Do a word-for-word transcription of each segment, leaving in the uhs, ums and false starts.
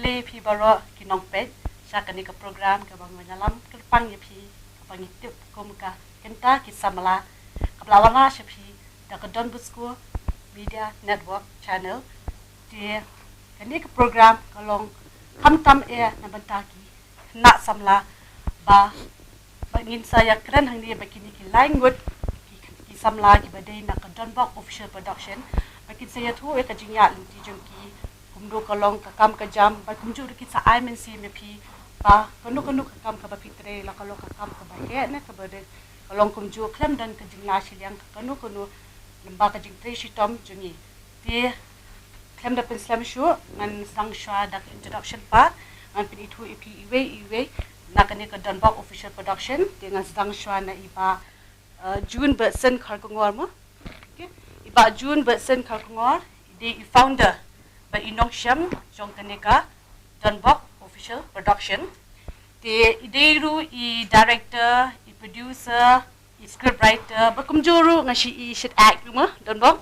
Khublei phi baroh ki nongpeit sha kane ka program kaba ngi ïalam kyrpang ïa phi, kaba ngi tip kum ka Kynta Ki Samla, kaba la wanrah sha phi da ka Don Bosco Media Network Channel. Te kane ka program ka long khamtam eh na bynta ki khynnah samla ba, ba ngin sa ïakren hangne ba kine ki lai ngut ki, ki samla kiba dei na ka Donbok Official Production ba kin sa ïathuh ïa ka jingïaid lynti jong ki, kumno ka long ka kam ka jam, ba kumjuh ruh kin sa ai mynsiem ïa phi ba kano kano ka kam kaba phi trei, la ka long ka kam kaba heh ne kaba rit, ka long kumjuh, khlem don ka jingla shiliang ka kano kano, lem bad ka jingtrei shitom jong ngi. Te khlem da pynslem shuh, ngan sdang shuwa da ka introduction part, ngan pynithuh ïa phi iwei iwei na kane ka Donbok Official Production. Te ngan sdang shuwa na i Bah, uh, June Batson Kharkongor mo. Okay. I Bah June Batson Kharkongor i dei i founder bad i nongshim jong kane ka Donbok Official Production. Te i dei ruh i director, i producer, i script writer, ba kumjuh ruh nga shu i shit act ruh mo, Donbok.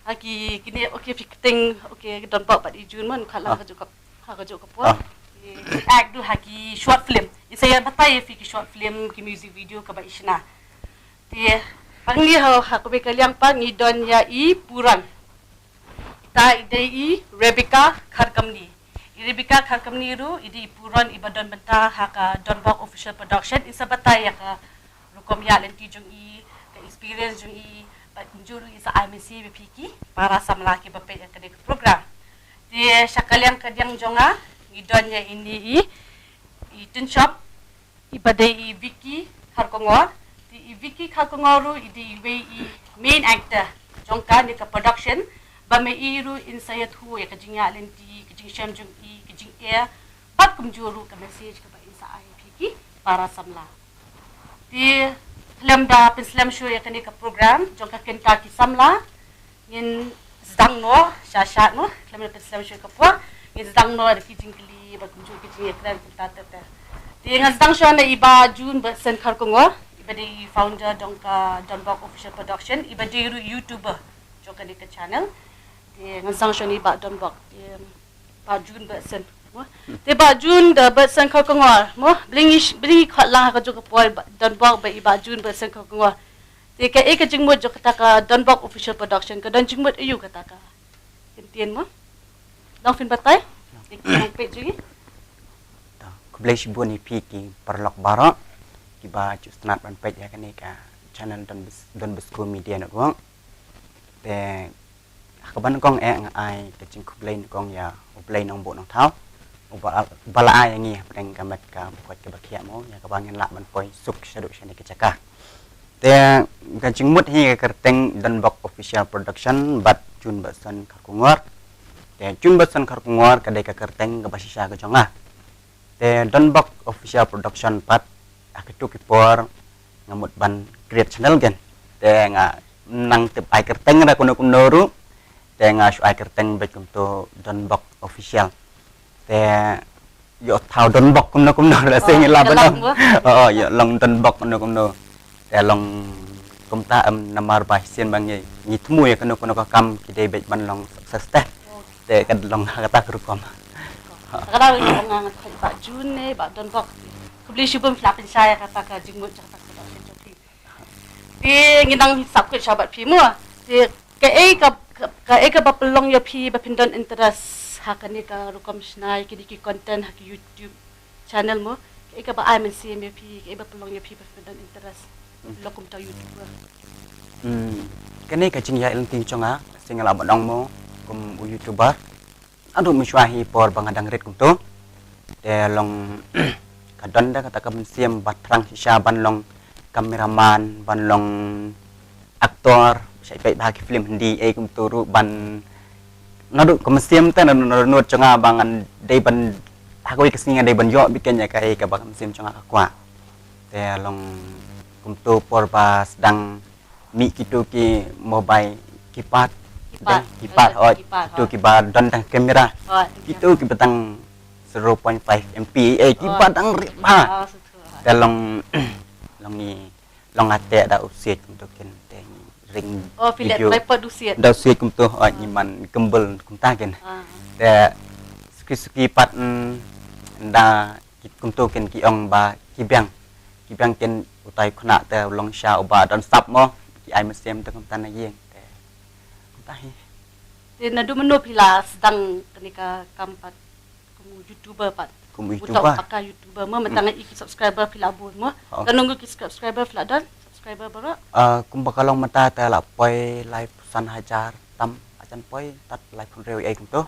Ha ki, kine, okay, phi kyrteng, okay, Donbok bad i June mo, ka lang, ah, ka juh ka, ha ka juh ka por. Ah. I shit act ruh ha ki short film. I sa ïa batai ïa phi ki short film, ki music video kaba i shna. Te hangne ha, ha kawei ka liang pat ngi don ïa i Puran. Ita i dei i Rebecca Kharkamni. I Rebecca Kharkamni ruh i dei i Puran iba don bynta ha ka Donbok Official Production, i sa batai ïa ka rukom ïaid lynti jong i, ka experience jong i, bad kumjuh ruh i sa ai mynsiem ïa phi ki para samla kiba peit ïa kane ka program. Te sha ka liang kadiang jong nga ngi don ïa ine i, i Tynshop, iba dei i Vicky Kharkongor. Te i Vicky Kharkongor ruh i dei iwei i main actor jong kane ka production, ba ma i ruh in sa ïathuh ïa ka jingïaid lynti, ka jingshem jong i, ka jingeh, bad kumjuh ruh ka message kaba in sa ai ïa phi ki para samla. Te khlem da pynslem shuh ïa kane ka program jong ka Kynta Ki Samla, ngin sdang noh sha sha noh, khlem da pynslem shuh ka por, ngin sdang noh da ki jingkylli bad kumjuh ki jingïakren kumta ter ter. Te ngan sdang shuwa na i Bah June Batson Kharkongor, iba dei i founder jong ka Donbok Official Production, iba dei ruh YouTuber jong kane ka channel. Te ngan sdang shuwa na i Bah Donbok. Te Bah June Batson mo. Te Bah June da Batson Kharkongor mo, bling ish, bling i khot lang ha ka juh ka por, Bah Donbok bad i Bah June Batson Kharkongor. Te kaei ka jingmut jong kata ka Donbok Official Production, ka don jingmut aïu kata ka kyntien mo? Long phin batai? Ïa ki nongpeit jong ngi. To, khublei shibun ïa phi ki paralok baroh kiba ju sngewtynnat ban peit ïa kane ka channel Don Bos-, Don Bosco Media Network. Te ha kaba nyngkong eh nga ai ka jingkhublei nyngkong ïa U Blei Nongbuh Nongthaw, uba, uba la ai ïa ngi hapdeng ka met kaba koit kaba khiah mo, ïa kaba ngin lah ban poi suk shaduh shane ka jaka. Te ka jingmut hi ka kyrteng Donbok Official Production bad June Batson Kharkongor. Te June Batson Kharkongor ka dei ka kyrteng kaba shisha ka jong nga. Te Donbok Official Production pat ha kitu ki por nga mut ban create channel kein. Te nga nang tip ai kyrteng da kumno kumno ruh. Te nga shu ai kyrteng beit kumto Donbok Official. Te ïoh thaw Donbok kumno kumno la sing la ba long. Oh, ïoh long Donbok kumno kumno. Te long kumta em namar ba shisien ba ngi, ngi thmu ïa kano kano ka kam ki dei beit ban long success te. Te ka long ha kata ka rukom. Ka dei long nga ngat Bah June ne Bah Donbok. Khublei shibun phi la pynshai ïa kata ka jingmut ïa kata ka production jong phi. Te ngi nang sap kut shabat phi mo. Te kaei ka, ka, kaei kaba pynlong ïa phi ba phin don interest ha kane ka rukom shna ïa kine ki content ha ki YouTube channel mo? Kaei kaba ai mynsiem ïa phi, kaei ba pynlong ïa phi ba phin don interest? Pynlong kum uta YouTuber. Hmm. Kane ka jingïaid lynti jong nga, shisha nga lah ban ong mo, kum u YouTuber. Naduh mynshuwa hi por ba nga dang rit kumto. Te long ka don da kata ka mynsiem ba thrang shisha ban long cameraman, ban long actor, shait peit bha ki film Hindi, ei kumto ruh ban naduh ka mynsiem te naduh, naduh nud jong nga ba ngan dei ban ha kawei ka sngi ngan dei ban ïoh beit kein ïa kaei kaba ka mynsiem jong nga ka kwah. Te long kumto por ba sdang mih kito ki mobile keypad. Keypad. Dei, keypad, oh, keypad, kito oh. Kiba don tang camera. Oh, kito kiba tang zero point five M P, eh, kiba tang rit bha. Oh, satu. Te long, long ngi, long nga teh da u siej kumto kein, te ngi ring. Oh, phi leh video. Tripod u siej. Da u siej kumto, oh, ngi man gimbal kumta kein. Ah. Te Ki suki pat, mm, da ki kumto kin ki ong ba ki biang. Ki biang kin utai khuna te u long sha uba don sap mo. Ki ai mynsiem te kumta na ïing te. Kumta hi. Te naduh mynno phi la sdang kane ka kam pat kum u YouTuber pat? Kum u Uta YouTuber. Paka YouTuber mo, mynta nga i ki subscriber phi la bun mo. Oh. Katno ngut ki subscriber phi la don? Subscriber baroh? Ah, kumba ka long mynta te la poi laiphew san hajar tam, ajan poi tat laiphew hynriew ei kumto.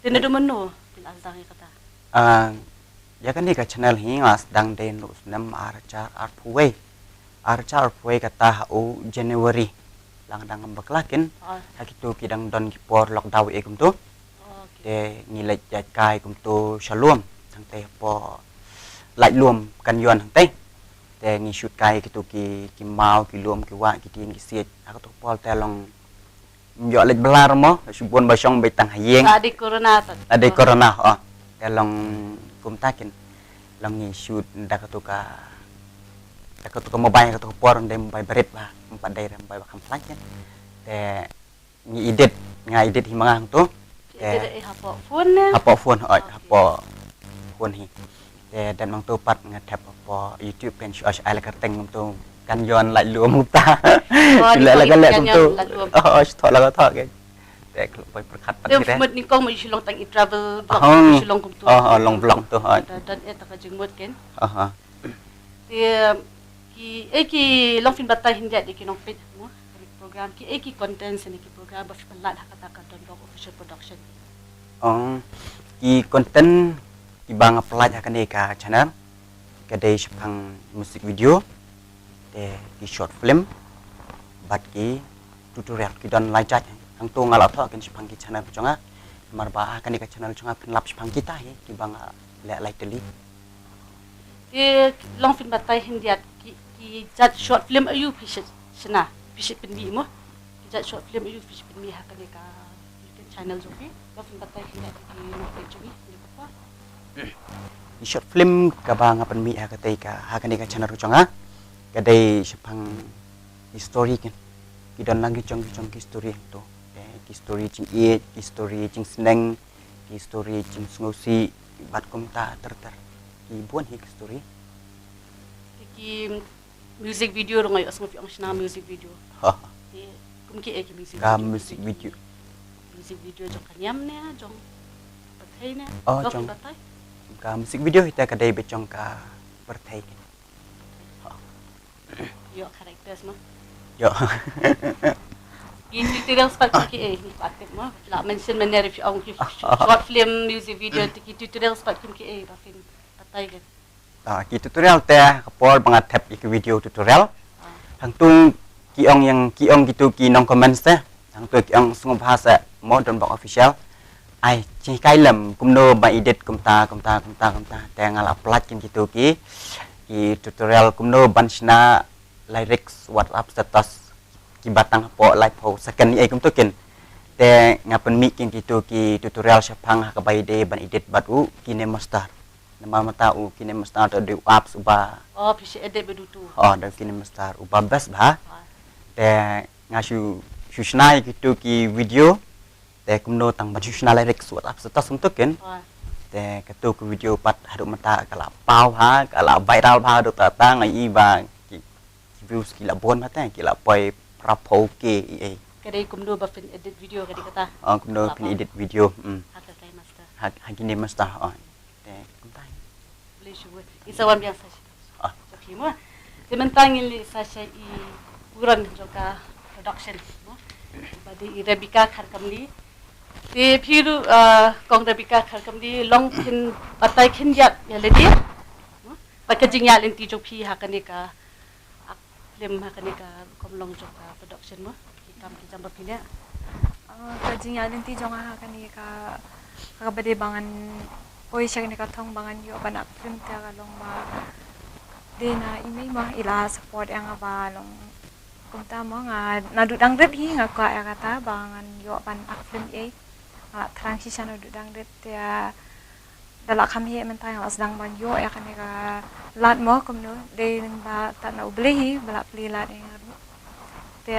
Te naduh mynno phi la sdang ïa kata? Ah, ïa kane ka channel hi nga sdang dei naduh u snem ar hajar arphew wei. Ar hajar arphew wei kata ha u January. Lang dang bakla kin. Oh. Ha kito ki dang don ki por lockdown ei kumto. Oh, okay. Te ngi leit ïaid kai kumto sha lum. Hangtei hapoh Laitluam Canyon hangtei. Te ngi shoot kai kito ki, ki maw, ki lum, ki wah, ki dieng, ki siej. Ha kato ka por te long ym ïoh leit bylla mo, shu bun ba shong beit tang ha ïing. La dei corona pat. La dei corona, oh. Te long kumta kin. Long ngi shoot da kato ka, da kato ka mobile, kato ka por dei mobile barit ba, ym pat dei mobile ba kham pynlait kin. Te ngi edit, nga edit hi ma nga hangto. Te edit hapoh phone ne? Hapoh phone, oh, okay. Hapoh phone hi. Te dep nangto pat nga thep hapoh YouTube kan shu ai la kyrteng kumto Canyon Laitluam kumta. Oh, shu leh la ka leh kumto. Canyon Laitluam. Oh, oh, shu thoh la ka thoh kan. Te klop poi pyrkhat pat. Te mut nyngkong mo shu long tang i travel vlog, shu long kumto. Oh, oh, long vlog to, oh. Da don eh ta ka jingmut kan. Oh, oh. Te ki, eh, ki long phin batai khyndiat ïa ki nongpeit mo. Kane ka program ki, eh, ki content ne ki program ba phi pynlait ha kata ka Don Bok Official Production. Oh, ki content kiba nga pynlait ha kane ka channel ka dei shaphang music video, te ki short film, bad ki tutorial, ki don lai jait. Hangto nga la thoh kin shaphang ki channel jong nga. Namar ba ha kane ka channel jong nga phin lap shaphang kita hi kiba nga leh lai tylli. Te long phin batai khyndiat ki, ki jait short film aïu phi shna, phi shna pynmih mo. Ki jait short film aïu phi shna pynmih ha kane ka YouTube channel jong phi. Long phin batai khyndiat ki nongpeit jong ngi ha kane ka por. Ki short film kaba nga pynmih ha katei ka, ha kane ka channel jong nga ka dei shaphang ki story kin. Ki don lang ki jong ki jong ki story to. Eh, ki story jingïeit, ki story jingsneng, ki story jingsngewsih, bad kumta ter ter. Ki bun hi ki story. Ki music video ruh nga ïohsngew phi ong shna music video. Ha. Ki, kum kiei ki music video? Ka music video. Music video jong ka niam ne, jong pyrthei ne? Oh, jong ka pyrthei. Ka music video hi te ka dei beit jong ka pyrthei. Ha. Ïoh characters mo. Ïoh. Ki tutorial pat kum kiei, ngi pat tip mo. La mention mynne ruh phi ong ki short film, music video, te ki tutorial pat kum kiei ba phin batai kin. Ah, ki tutorial te ka por ba nga thep ïa ki video tutorial. Ah. Hangto ki ong ïa, ki ong kito ki nong comments te. Hangto ki ong sngewbha sa mo Don Bok Official. Ai, jinghikai lem kumno ban edit kumta, kumta, kumta, kumta. Te nga la pynlait kin kito ki, ki tutorial kumno ban shna lyrics WhatsApp status kiba tang hapoh laiphew second ei kumto kin. Te nga pynmih kin kito ki tutorial shaphang ha kaba ïadei ban edit bad u KineMaster. Namar mynta u KineMaster te dei u apps uba. Oh, phi shna edit bad utu. Oh, dei u KineMaster uba best bha. Ah. Te nga shu, shu shna ïa kito ki video. Te kumno tang ban shu shna lyrics WhatsApp status kumto kin. Ah. Te kato ka video pat haduh mynta ka la paw bha, ka la viral bha haduh katta, nga i ba ki, ki views ki la bun bha te, ki la poi phraphew K ei. Ka dei kumno ba phin edit video ka dei kata. Oh, kumno phin edit video. Hmm. Ha ka KineMaster. Ha, ha KineMaster, oh. Te kumta. Blei shuh. Ngi sa wan biang sa sha. Ah. Sha phi mo. Te mynta ngin leit sa sha i burom jong ka production mo. Ba dei i Rebecca Kharkamli. Te phi ruh, ah, kong Rebecca Kharkamli long phin batai khyndiat ïa lade. Mo. Ba ka jingïaid lynti jong phi ha kane ka ak film ha kane ka rukom long jong ka production mo, ki kam ki jam ba phi leh. Ah, ka jingïaid lynti jong nga ha kane ka, kaba dei ba ngan poi sha kane ka thong ba ngan ïoh ban ak film te ka long ba dei na i mei mo, i la support ïa nga ba long kumta mo, nga naduh dang rit hi nga kwah ïa kata ba ngan ïoh ban ak film ei. Nga la thrang shisha naduh dang rit te da la kham heh mynta nga la sdang ban ïoh ïa kane ka lad mo kumno, dei lyngba tad na U Blei hi ba la plie lad ïa nga ruh. Te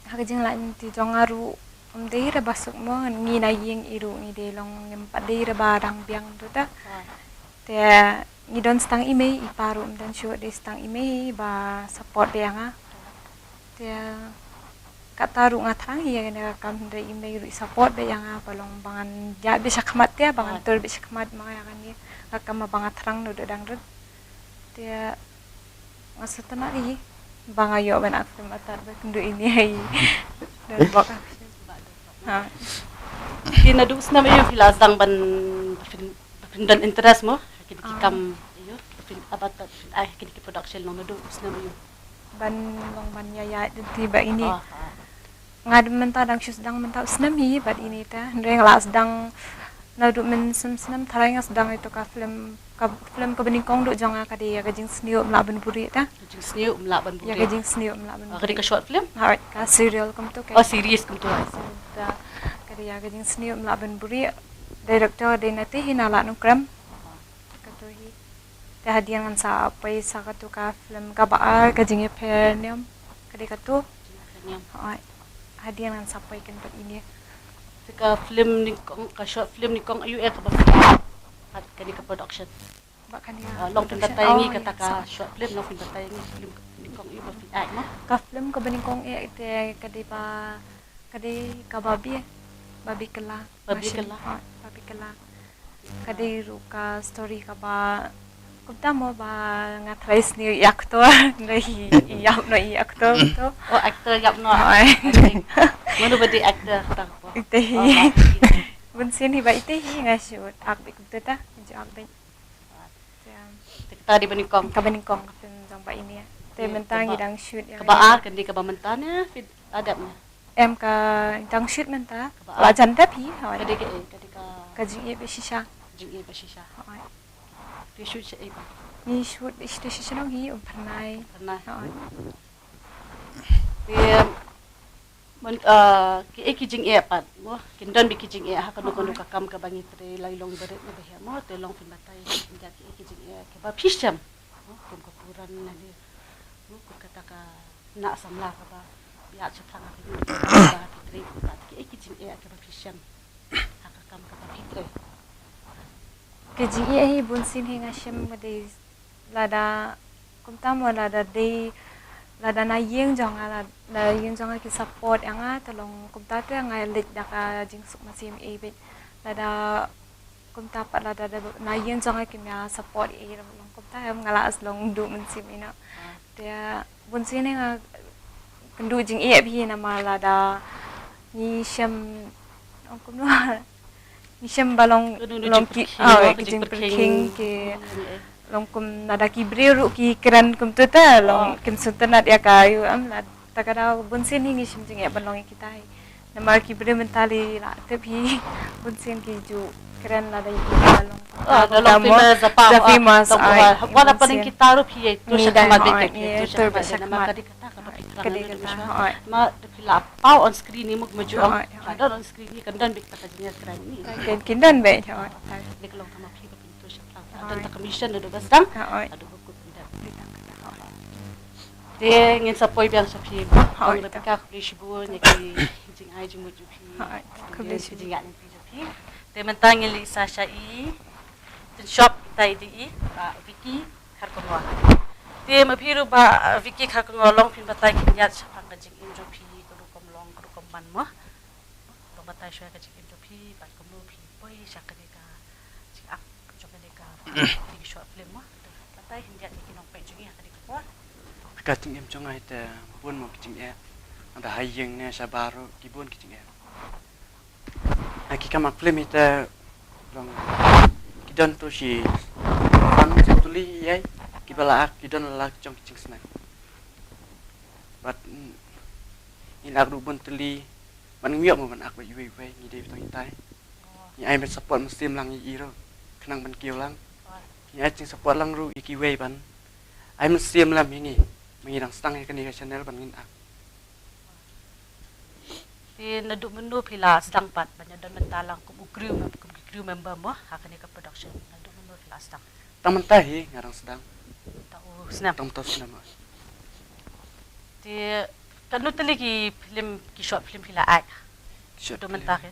ha ka jinglait lynti jong nga ruh Um dei re ba suk mo, ngi na ïing i ruh ngi dei long ngim pat dei re ba dang biang tu ta. Te ngi don stang i mei, i pa ruh um don shuh, dei stang i mei ba support beit ïa nga. Te kata ruh nga thrang hi ïa kane ka kam, hynrei i mei ruh i support beit ïa nga, ba long ba ngan ïaid beit sha khmat, te ba ngan tur beit sha khmat ma nga ïa kane ka kam ba nga thrang naduh dang rit. Te nga sngewtynnat hi ba nga ïoh ban act film, atat ba kynduh ine hi. Don bok. Ha. Te naduh u snem aïu phi la sdang ban, phin, phin don interest mo ha kine ki kam, aïu, phin, abat, phin ai ha kine ki production, long naduh u snem aïu? Ban long ban ïa ïa dei ba ine. Nga mynta dang shu sdang mynta u snem hi bad ine ta, hynrei nga la sdang naduh mynshem snem tharai nga sdang ïa tu ka film, ka film kaba nyngkong duh jong nga ka dei ïa Ka Jingsniew Ym Lah Ban Buhrieh ta. Ka Jingsniew Ym Lah Ban Buhrieh. Ïa Ka Jingsniew Ym Lah Ban Buhrieh. Ka dei ka short film? Ha, ka serial kumtu ka. Oh, series kumtu. Ka dei ïa Ka Jingsniew Ym Lah Ban Buhrieh. Director dei na te hi na Lahnongkrem. Katu hi. Te hadien ngan sa poi sa katu ka film kaba ar, Ka Jingïapher Niam. Ka dei katu. Jingïapher Niam. Hooid. Hadien ngan sa poi kan pat ine. Te ka film nyngkong, ka short film nyngkong aïu eh kaba phi, ha kane ka production? Ba kane ka long phin batai ngi kata ka short film, long phin batai ngi film nyngkong aïu ba phi ai mo? Ka film kaba nyngkong eh te ka dei ba, ka dei ka Babi, Babi Kylla. Babi Kylla. Hooid, Babi Kylla. Ka dei ruh ka story kaba kumta mo ba nga tharai sniew i actor, nga hi i ïap noh i actor to. Oh, actor ïap noh. Hooid. Mano ba dei actor kata ko? Ite hi. Bunsien hi ba ite hi nga shu act beit kumta ta, nga shu act beit. Te kata dei ba nyngkong. Kaba nyngkong ka film jong ba ine. Te mynta ngi dang shoot ïa kaba ar, ka dei kaba mynta ne phi la dep ne? Em, ka dang shoot mynta. Kaba ar. La jan dep hi, hooid. Ka dei ka, eh, ka dei ka, Ka Jingeh Bad Shisha. Jingeh Bad Shisha. Hooid. Phi shoot sha ei ba? Ngi shoot beit sha shnong hi, Umphyrnai. Umphyrnai. Hooid. Te, mon, ah, ki, eh, ki jingeh pat mo, kin don beit ki jingeh ha kano kano ka kam kaba ngi trei, la i long barit ne ba heh mo, te long phin batai, phin ïa ki, eh, ki jingeh kiba phi shem mo, kum ka puran ne, mo, kum kata ka khynnah samla kaba ïaid shaphrang ha ka ïing, kaba phi trei pat, ki, eh, ki jingeh kiba phi shem ha ka kam kaba phi trei. Ki jingeh hi bunsien hi nga shem ka dei lada kumta mo, lada dei, lada na ïing jong nga, lada na ïing jong nga ki support ïa nga, te long kumta te nga leit da ka jingsuk mynsiem ei beit. Lada kumta pat lada na ïing jong nga kim ïa support ei, long kumta em nga la long duh mynsiem ei noh. Te bunsien hi nga kynduh jingeh bha namar lada ngi shem, ong kumno, ngi shem ba long, long ki, ki jingpyrkhing ki, long kum lada ki briew ruh ki kren kumtu te, long kim sngewtynnat ïa ka, ïoh em, lada ka dei bunsien hi ngi shem jingeh ban long ïa kita hi. Namar ki briew mynta la tip hi, bunsien ki ju kren lada ïa ki ba long, ah, da long famous, da famous, ai, wat hapdeng kita ruh phi ïa tur sha khmat, ïa tur sha khmat namar ka dei kata kaba phi kren, ka dei kata, ma da phi la paw on screen hi mo, ma ju ong ka don on screen hi kan don beit kata ka jingïakren hi. Kan, kan don beit, hooid. Dei ka long kama phi ba phin tur sha khmat. Don ta ka mission naduh ba sdang haduh ba kut, kan don. Te ngin sa poi biang sha phi. Kong Rebecca, khublei shibun ïa ki jingai jingmut jong phi. Khublei shibun. Jingïaid lynti jong phi. Te mynta ngin leit sa sha i tynshop, ita i dei i Bah Vicky Kharkongor. Te ma phi ruh Bah Vicky Kharkongor, long phin batai khyndiat shaphang ka jingim jong phi, ka rukom long, ka rukom man mo. Long batai shuwa ka jingim jong phi bad kumno phi poi sha kane ka jingak jong kane ka, kane ka short film mo. Batai khyndiat ïa ki nongpeit jong ngi ha kane ka por. Ka jingim jong nga hi te bun mo ki jingeh. Nga da ha ïing ne shabar ruh ki bun ki jingeh. Ha ki kam act film hi te long ki don to shi san tylli ïa kiba la ak, ki don la jong ki jingsneng. Bad, mm, ngi la ak ruh bun tylli, bad ngim ïoh mo ban ak bad iwei iwei, ngi dei tang itai. Ngi ai ban support mynsiem lang ïa i ruh khnang ban kiew lang. Ngi ai jingsupport lang ruh ïa kiwei ban ai mynsiem lang ïa ngi, ma ngi dang sdang ïa kane ka channel ban ngin ak. Te naduh mynno phi la sdang pat ban ïadon bynta lang kum u crew mem-, kum ki crew member mo ha kane ka production? Naduh mynno phi la sdang? Tang mynta hi nga dang sdang. Tang u snem. Tang mynta u snem. Te katno tylli ki film, ki short film phi la act? Short film. Mynta ke.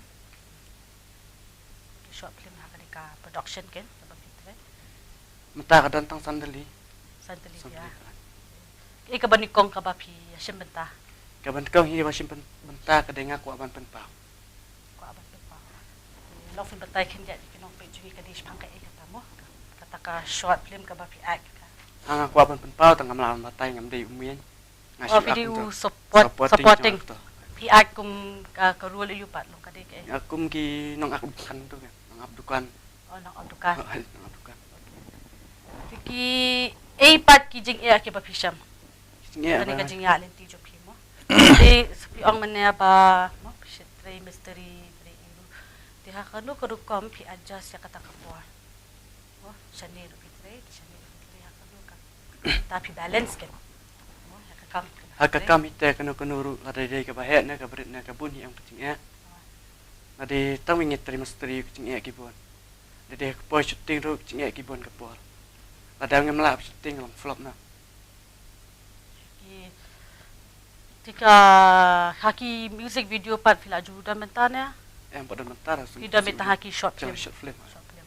Ki short film ha ka dei ka production ke, kaba phi trei. Mynta ka don tang san tylli. San tylli. San ya. Tylli. Kaei kaba nyngkong kaba phi ïa shim bynta? Kaba nyngkong hi ba shim byn-, bynta ka dei nga kwah ban pynpaw. Kwah ban pynpaw. Long phin batai khyndiat ïa ki nongpeit jong ngi ka dei shaphang kaei kata mo? Kata ka short film kaba phi act ka. Ha, nga kwah ban pynpaw tang ngam lah ban batai, ngam dei u main. Nga shu act u support, supporting, supporting. Phi act kum ka, ka role aïu pat long ka dei kaei? Nga kum ki nong ap dukan tu kan. Nong ap dukan. Oh, nong ap dukan. Nong ap dukan. Te kiei pat ki jingeh kiba phi shem? Ki jingeh. Kane ka jingïaid lynti jong phi mo. Te sa phi ong mynne ba mo phi trei mistri, trei aïu. Te ha kano ka rukom phi adjust ïa kata ka por? Mo, shane ruh phi trei, shane ruh phi trei, ha kano ka, ta phi balance kan? Mo, ha ka kam kan? Ha ka kam hi te kano kano ruh lada dei kaba heh ne kaba rit ne ka bun hi em ka jingeh. Lada tang ngi trei mistri ka jingeh ki bun. Lada dei ka poi shooting ruh ka jingeh ki bun ka por. Lada ngim lah shooting long flop na. Ki, te ka, ha ki music video pat phi la ju don bynta ne? Em, pat don bynta, phi don bynta ha ki short film. Short film. Short film.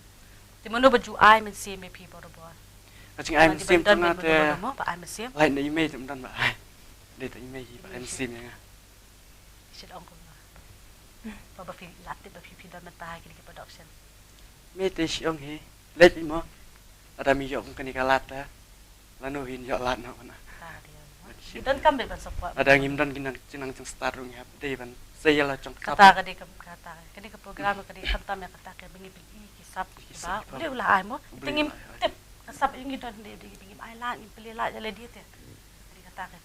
Te mano ba ju ai mynsiem ïa phi barabor? Ka jingai mynsiem jong nga te. Ba ai mynsiem. Lai na i mei te ym don ba ai. Dei te i mei hi ba ai mynsiem ïa nga. Shu ong kumno? Ba, ba phi la tip ba phi, phi don bynta ha kine ki production. Me te shu ong hi. Leit mo. Lada me ïoh kum kane ka lad te. Lano hin ïoh lad noh na. Ngi donkam beit ban support. Lada ngim don ki nang, ki nang jingstad ruh ngi hap dei ban sei ïa la jong ka sap. Kata ka dei ka, kata ka dei ka program ka dei khamtam ïa kata ka ba ngi pyni ki sap kiba. Ki sap kiba. Balei u la ai mo. Balei u la ai. Te ngim tip ka sap ngi don dei, dei ngim ai lad, ngim plie lad ïa lade te. Ka dei kata ka.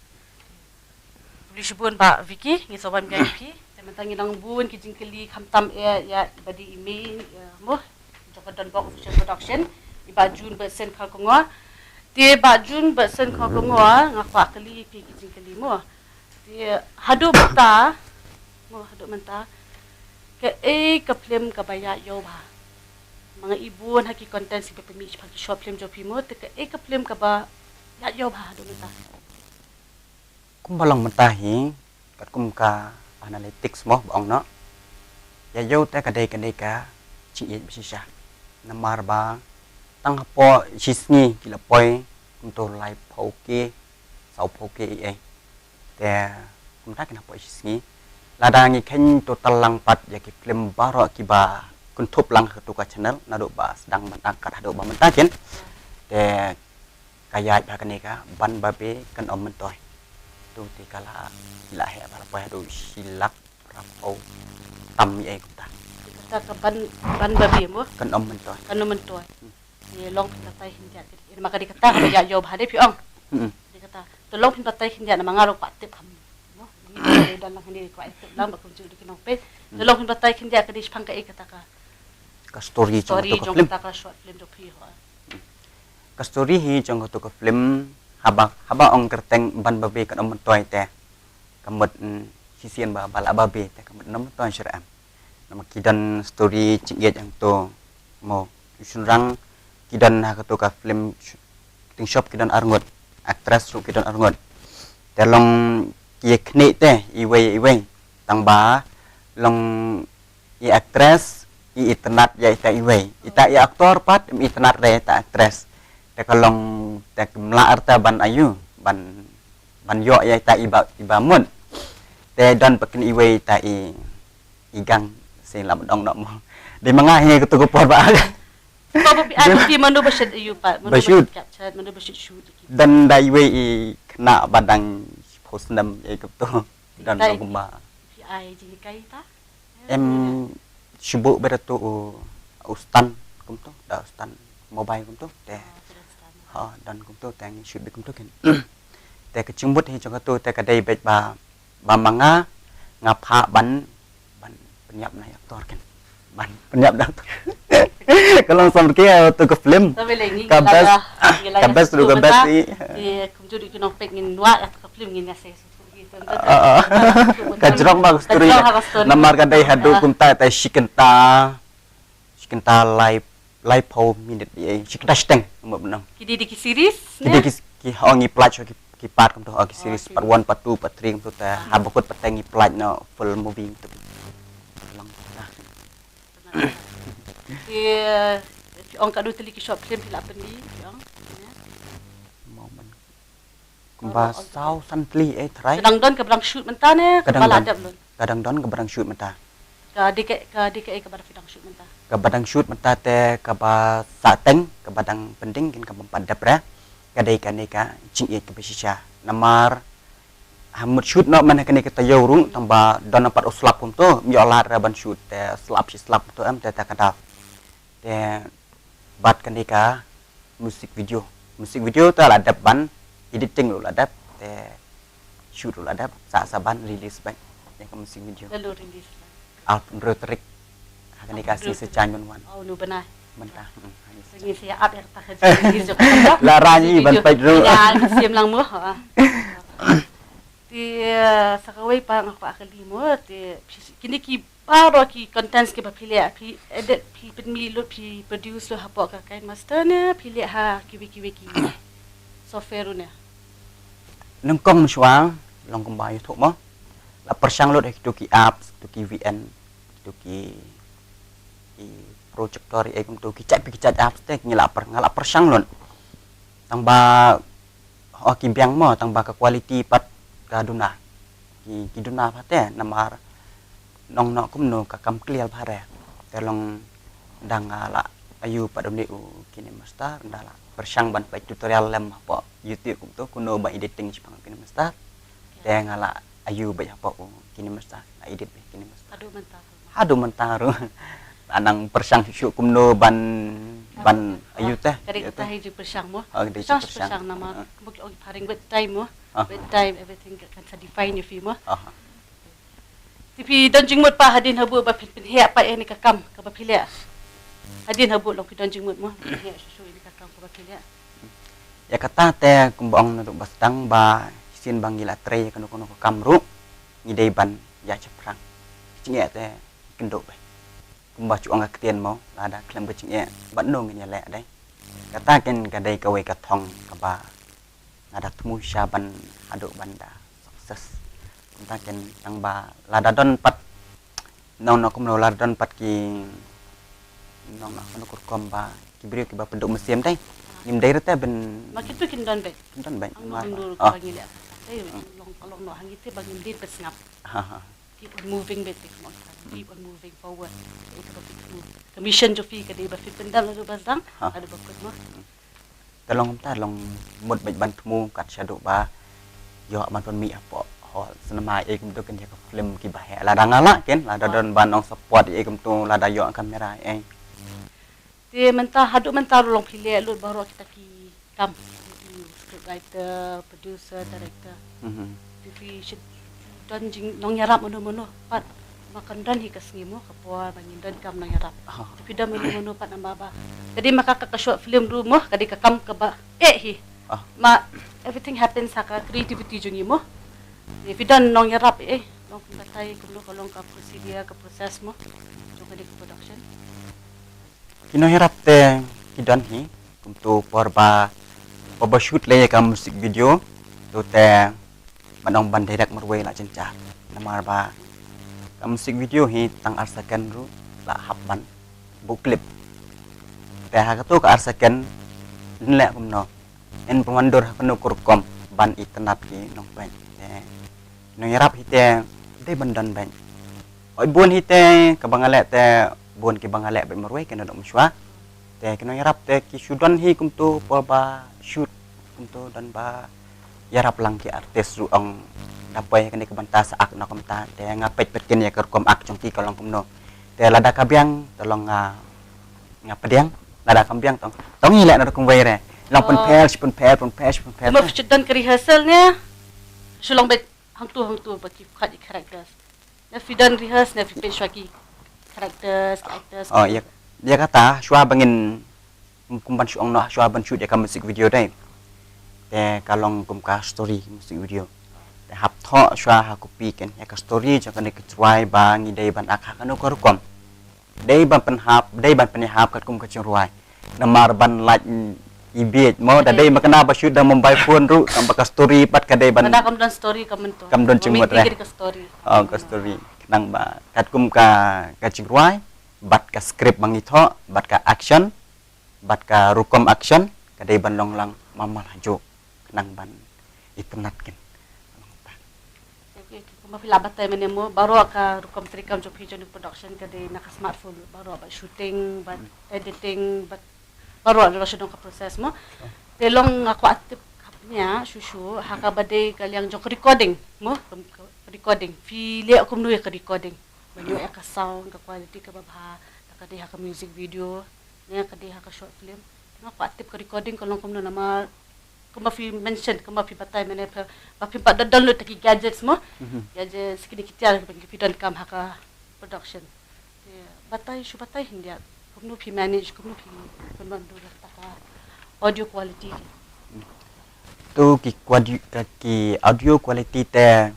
Khublei shibun Bah Vicky, ngi sngewbha ban ïa phi. Te mynta ngi nang bun ki jingkylli khamtam ïa, ïa i ba dei i mei, ïa mo jong ka Donbok Official Production, i Bah June Batson Kharkongor. Te Bah June Batson Kharkongor, nga kwah kylli ïa phi ki jingkylli mo. Te haduh mynta mo, haduh mynta kaei ka film kaba ïaid ïew bha? Ma nga i bun ha ki content kiba pynmih shaphang ki short film jong phi mo, te kaei ka film kaba ïaid ïew bha haduh mynta? Kumba long mynta hi, katkum ka analytics mo ba ong noh. Ïa ïew te ka dei, ka dei ka jingïeit ba shisha. Namar ba tang hapoh shi sngi ki la poi kumto laiphew K, sawphew K ei ei. Te kumta kin hapoh shi sngi. Lada ngi kheiñ total lang pat ïa ki film baroh kiba kynthup lang ha kato ka channel, naduh ba sdang ban angkat haduh ba mynta kin. Te ka ïaid bha kane ka Ban Babe Kan Ym Myntoi. Tu te ka la, la heh bha, la poi haduh shi lak phra phew tam ei ei kumta. Kata ka Ban, Ban Babe mo? Kan Ym Myntoi. Kan Ym Myntoi. Hmm. Te long phin batai khyndiat ka dei. Namar ka dei kata kaba ïaid ïew bha dei phi ong. Hmm. Dei kata. Te long phin batai khyndiat namar nga ruh kwah tip kham. Mo? Ngi don lang hangne kwah tip lang ba kumjuh da ki nongpeit. Hmm. Te long phin batai khyndiat ka dei shaphang kaei kata ka. Ka story jong kata ka film. Story jong kata ka short film jong phi ho. Ka story hi jong kato ka film haba, haba ong kyrteng Ban Babe Kan Ym Myntoi te ka mut, mm, shisien ba, ba la babe te ka mut ym myntoi shuh em. Namar ki don story jingïeit hangto mo, ki shynrang ki don ha kato ka film sh-, acting shop ki don arngut, actress ruh ki don arngut. Te long ki ïa khnieh te iwei iwei, tang ba long i actress i itynnad ïa ita iwei. Ita i actor pat im itynnad re ita actress. Te ka long te kim lah arta ban ayu, ban, ban ïoh ïa ita iba, iba mut. Te don pat kine iwei ita i, i gang, se lah ban ong noh mo. Dei ma nga hi kato ka por ba. Ba, ba phi ai, ba phi mano ba shet ayu pat, mano ba shet capture, mano ba shet shoot. Don da iwei i khynnah ba dang shiphew snem ïa kato. Don da kumba. Phi ai jinghikai ta? Em, shu buh beit da tu u, u stand kumto, da u stand mobile kumto, te. Ah, tu da stand. Ha, don kumto, te ngi shoot beit kumto ken. Te ka jingmut hi jong kato, te ka dei beit ba, ba ma nga, nga phah ban, ban pynïap na i actor ken. Ban pynïap na actor. Ka long samrkhie tu ka film. Ka best, ka best tu ka best i. Te kumjuh ruh ki nongpeit ngin wad ïa ka film ngin ïa sei. Ah, ah. Ka jrong bha ka story. Namar ka dei haduh kumta te shi kynta, shi kynta lai, laiphew minit ïa, shi kynta shiteng. Ki dei ki series. Ki dei ki, ki ong i pynlait ki, ki part kumto, ki series part one, part two, part three kumto te haba kut pat te ngi pynlait noh full movie kumto. Ki, eh, phi ong katno tylli ki short film phi la pynmih, phi ong? Kumba saw san tylli, eh, trai. Ka dang don kaba dang shoot mynta ne, ka dang don. Ka dang don kaba dang shoot mynta. Ka dei ka, ka dei ka, eh, kaba dang shoot mynta. Kaba dang shoot mynta te kaba sah teng, kaba dang pending, kin kaba pat dep re. Ka dei kane ka jingïeit kaba shisha. Namar ha mut shoot noh man ha kane ka taïew ruh, tang ba don pat u slap kumto, ym ïoh lad re ban shoot te slap shi slap kumto em te ta ka dap. Te bad kane ka music video. Music video te la dep ban editing ruh la dep, te shoot ruh la dep, sa sa ban release bad ïa ka music video. Lalu release. Ar phew tarik. Ha kane ka sngi Saitjaiñ ban wan. Oh, nu bnai. Mynta. Hmm, ha kane ka sngi. Sa ap ïa kata ka jingïeit jong ka. La rani ban peit ruh. Ïa, sim lang mo. Ha. Te, eh, sa kawei pat nga kwah kylli mo, te kine ki baroh ki contents kiba phi leh, phi edit, phi pynmih lut, phi produce lut hapoh ka KineMaster ne phi leh ha kiwei kiwei ki software ruh ne? Nyngkong mynshuwa long kumba ïathuh mo. La pyrshang lut ha kito ki apps, kito ki V N, kito ki, ki projector, eh, kumto ki jait ki jait apps te ngi la pyr-, nga la pyrshang lut. Tang ba, oh, ki biang mo, tang ba ka quality pat ka duna. Ki, ki duna pat te namar nong noh kumno ka kam clear bha re. Te long dang nga la ayu pat u ne u KineMaster, nda la pyrshang ban peit tutorial lem hapoh YouTube kumto kumno ba editing shaphang KineMaster. Te nga la ayu beit hapoh u KineMaster, la edit beit KineMaster. Haduh mynta ruh. Haduh mynta ruh. Anang pyrshang shuh kumno ban, ban ayu te. Ka dei kata hi jingpyrshang mo. Oh, ka dei jingpyrshang namar kumba ki ong phareng with time mo. With time everything kan sa define ïa phi mo. Te phi don jingmut pat hadien habuh ba phin pynheh pat ïa kane ka kam kaba phi leh? Hadien habuh long phi don jingmut mo phin heh shuh shuh ïa kane ka kam kaba phi leh? Ïa kata te kumba ong naduh ba sdang ba shisien ba ngi la trei ïa kano kano ka kam ruh ngi dei ban ïa shaphrang. Jingeh te kynduh beit. Kumba shu ong ka ktien mo, lada khlem ka jingeh bad no ngin ïa leh dei. Kata ken ka dei kawei ka thong kaba nga da thmu sha ban haduh ban da success. Kumta ken tang ba lada don pat nong nong kumno, lada don pat ki nong nong kumno, kur kom ba ki briew kiba pynduh mynsiem dei. Ngim dei rete ben. Ma kitu kin don beit. Kin don beit. Ang nong ndur ka ngi leh. Dei long ka long no hangi te ba ngim dei beit sngap. Ha ha. Keep on moving beit, keep on moving forward. Ka mission jong phi ka dei ba phi pyndam naduh ba sdang haduh ba kut mo. Te long kumta long mut beit ban thmu kat shaduh ba ïoh ban pynmih hapoh hall cinema ei kumto ken ïa ka film kiba heh. Lada nga lah ken, lada don ban ong support ei kumto, lada ïoh camera ei. Te mynta haduh mynta ruh long phi leh lut baroh kita ki kam, script writer, producer, director. Phi, phi shu don jing nongïarap mano mano pat. Ma kan don hi ka sngi mo ka por ba ngin don kam nongïarap. Te phi don mano mano pat namar ba ka dei ma ka, ka short film ruh mo ka dei ka kam kaba eh hi. Ma everything happens ha ka creativity jong ngi mo. Te phi don nongïarap eh, long kumta kumno ka long ka procedure, ka process mo jong ka dei ka production? Ki nongïarap te ki don hi, kumto por ba, ba, ba shoot lei ïa ka music video, to te ban ong ban direct marwei la jynjar. Namar ba ka music video hi tang ar second ruh la hap ban buh clip. Te ha kato ka ar second ngin leh kumno? Ngin pynwandur ha kano ka rukom ban itynnad ki nongpeit. Te ki nongïarap hi te dei ban don beit. Oi bun hi te kaba nga leh te bun kiba nga leh beit marwei ki naduh mynshuwa. Te ki nongïarap te ki shu don hi kumto por ba shoot kumto don ba ïarap lang ki artist ruh ong da poi ha kane ka bynta sa ak na kumta. Te nga peit peit kin ïa ka rukom ak jong ki ka long kumno. Te lada ka biang te long nga, nga pdiang, lada kam biang tong, tong ngi leh na rukom wei re. Long pynpher shi pynpher, pynpher shi pynpher. Ma phi don ka rehearsal ne shu long beit hangto hangto ba ki khot ïa characters? Ne phi don rehearse ne phi peit shuwa ki characters, ki actors? Oh, ïa, ïa kata shuwa ba ngin kum ban shu ong noh shuwa ban shoot ïa ka music video dei. Te ka long kum ka story music video. Te hap thoh shuwa ha copy ken ïa ka story jong kane ka jingrwai ba ngi dei ban ak ha kano ka rukom. Dei ban pynhap, dei ban pynïahap katkum ka jingrwai. Namar ban lait i bieit mo da dei ma kane ba shoot da mobile phone ruh tang ba ka story pat ka dei ban. Lada kam don story kam don. Kam don jingmut re. Ka story. Oh, ka story. Nang ba katkum ka, ka jingrwai. bad ka script ba ngi thoh, bad ka action, bad ka rukom action, ka dei ban long lang mamal hajuh, khnang ban itynnad kin. Okay, okay. Kumba phi la batai mynne mo, baroh ka rukom treikam jong phi jong production ka dei na ka smartphone, baroh bad shooting, bad editing, bad baroh la shu don ka process mo. Te long nga kwah tip khapnya shuh shuh ha kaba dei ka liang jong ka recording mo, ka recording. Phi leh kumno ïa ka recording? Ban ïoh ïa ka sound, ka quality kaba bha, la ka dei ha ka music video, ne ka dei ha ka short film. Nga kwah tip ka recording ka long kumno namar kumba phi mention, kumba phi batai mynne phi, ba phim pat da download da ki gadgets mo. Mhm. Gadgets kine ki tiar ba phi donkam ha ka production. Te batai, shu batai khyndiat kumno phi manage, kumno phi pynban dur ïa ka audio quality. To ki quali-, ka, ki audio quality te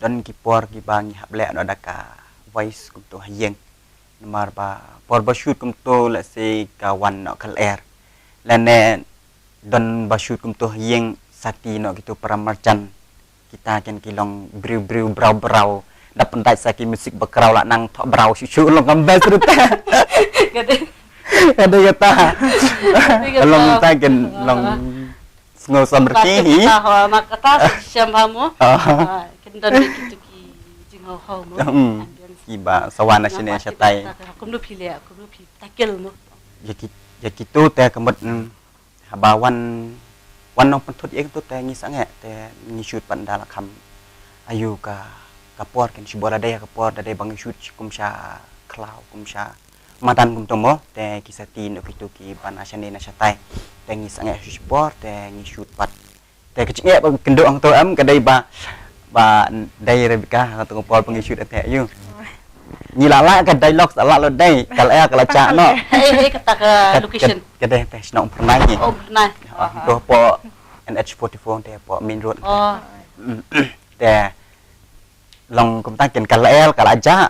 don ki por kiba ngi hap leh noh da ka voice kumto ha ïing. Namar ba por ba shoot kumto, let's say, ka wan noh ka lyer, lane don ba shoot kumto ha ïing, sati noh kito para marjan, kita kin ki long briew briew, braw braw, da pyndait sa ki music ba kraw, la nang thoh braw shuh shuh, long kam best ruh te. Ka dei, ka dei kata. Ka dei kata. Long ta kin long sngew samrkhie hi. Kata, ha, ma kata shem ha mo. Ha. Ha, kin don kitu ki jinghaw haw mo. Hmm. Ambience. Kiba sawan na shane shatai. Kumno phi leh, kumno phi tackle mo. Ïa ki, ïa kitu te ka mut, hmm, haba wan, wan nongpynthut ïa kitu te ngi sangeh te ngi shoot pat da la kham ayu ka, ka por, kin shibun la dei ka por da dei ba ngi shoot kum sha khlaw, kum sha madan kumto mo, te ki sati noh kitu kiba na shane na shatai. Te ngi sangeh shu por te ngi shoot pat. Te ka jingeh ba kynduh hangto em ka dei ba, ba dei Rebecca hangto ka por ba ngi shoot te ayu. Ngi la lah ka dialogue, la lah lut dei, ka la, ka la jah noh. Eh, eh, kata ka location. Ka dei te shnong Phyrnai hi. Oh, Phyrnai. Hangto hapoh N H forty-four te hapoh main road. Oh. Te long kumta kin ka la el, ka la jah.